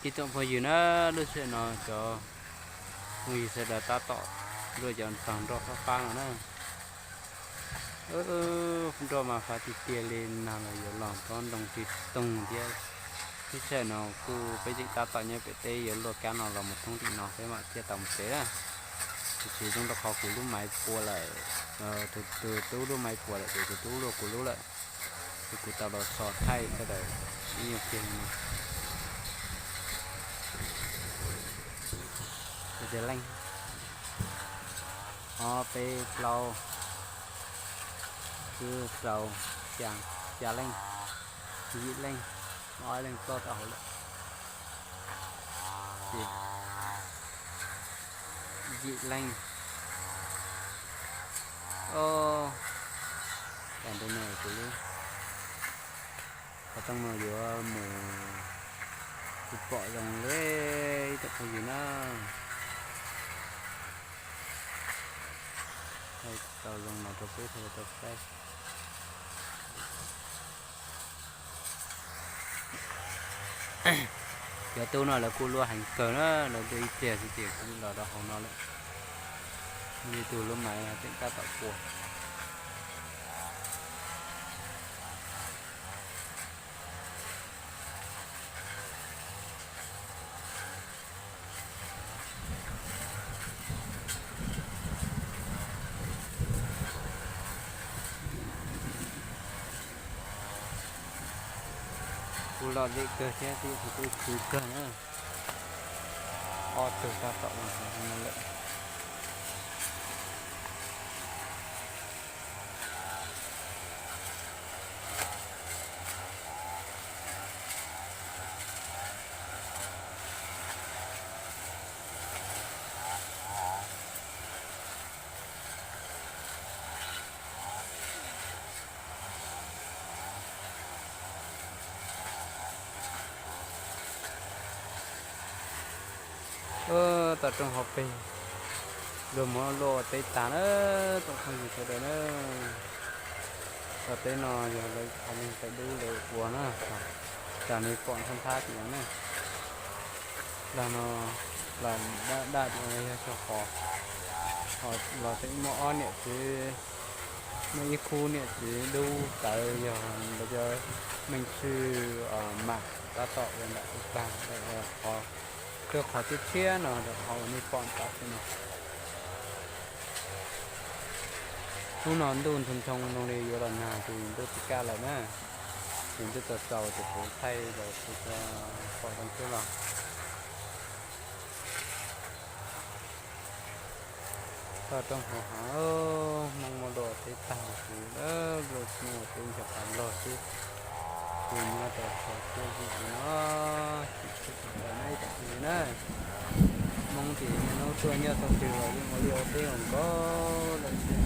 Ib tsoom phooj ywg na, lub sij hawm no cov phooj ywg sawv daws tab tom luaj cov tog nroj fab fab no na. Nroj mas fab tiag tiag li, nag los yuav los nroj nroo tig toog thiab. Lub sij hawm no kuj peb tseem tab tom nyob pem teb yuav luaj kab no los mus thoob tim no peb mam thiaj tau mus tsev na. Tiam sis zoo rau qhov kuv lub maiv puas lawm, tus tus tub lub maiv puas lawm ces tus tub luaj kuv lub lawm, ces kuv tau los so thaij sawv daws ib nyuag pliag no. Leej, ob peb plaub, tsib rau, xya, xya leej, yim leej, ob leej ploj tau hauv lawm, yim leej. Os, tam ntawd no kuv lub qhov rooj no yuav mus, kuv pom zoo li ib tsoom phooj ywg na. Tau zoo no rau peb tau saib. Cov tub no lawv kuj luaj heev kawg na, lawv luaj ib pliag xwb ces kuj los rau hauv no lawm. Muaj ib tug lub maiv tseem tab tom puas. Kuj lom zem kawg thiab, kuj khwv kawg na. Ob tug tab tom los no lawm. Tom rooj hauv pes, luag muab luaj ua teb tag na, tsoom phooj ywg sawv daws na. Tsob teb no yog lawv qhov neeg tawm dub lawv ua na, tsam nws pom nthab nthab tim no na. Lag no los daj daj tim no yog rau qhov los tseem muaj ob niam txiv, muaj ib khub niam txiv dub tawv yog lawv cov me ntsis mam tab tom ua nram ub tag, qhov, qhov tshiab tshiab no rau qhov uas nej pom ntawd xwb no. Hnub no ntuj ntshoo ntshoo zoo li yuav los nag ces ntuj tsis kaj lawm na, ces ntuj txaus txaus ces kuv thaij los kuv pom zoo xwb los. Toj roob hauv hav, Hmoob muab luaj teb tag huv, luaj tsis muaj teb ncho qab log xwb. Ces nyob rau thaum txuj vim no, tsis tshua tau na ib tsoom phooj ywg na. Hmoob ces niaj hnub tuaj nyob txog twg los yeej ua liaj ua teb ua nkaus lawm thiab.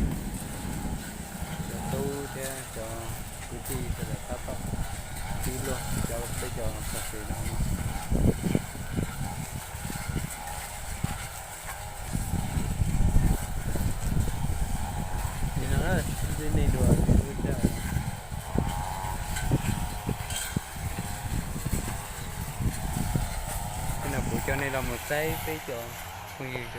Cov tub thiab cov kwv tij sawv daws tab tom pib luaj cov peb cov txog twg no. Li no, nej dua lub caij no kuv coj nej los mus saib peb cov phooj ywg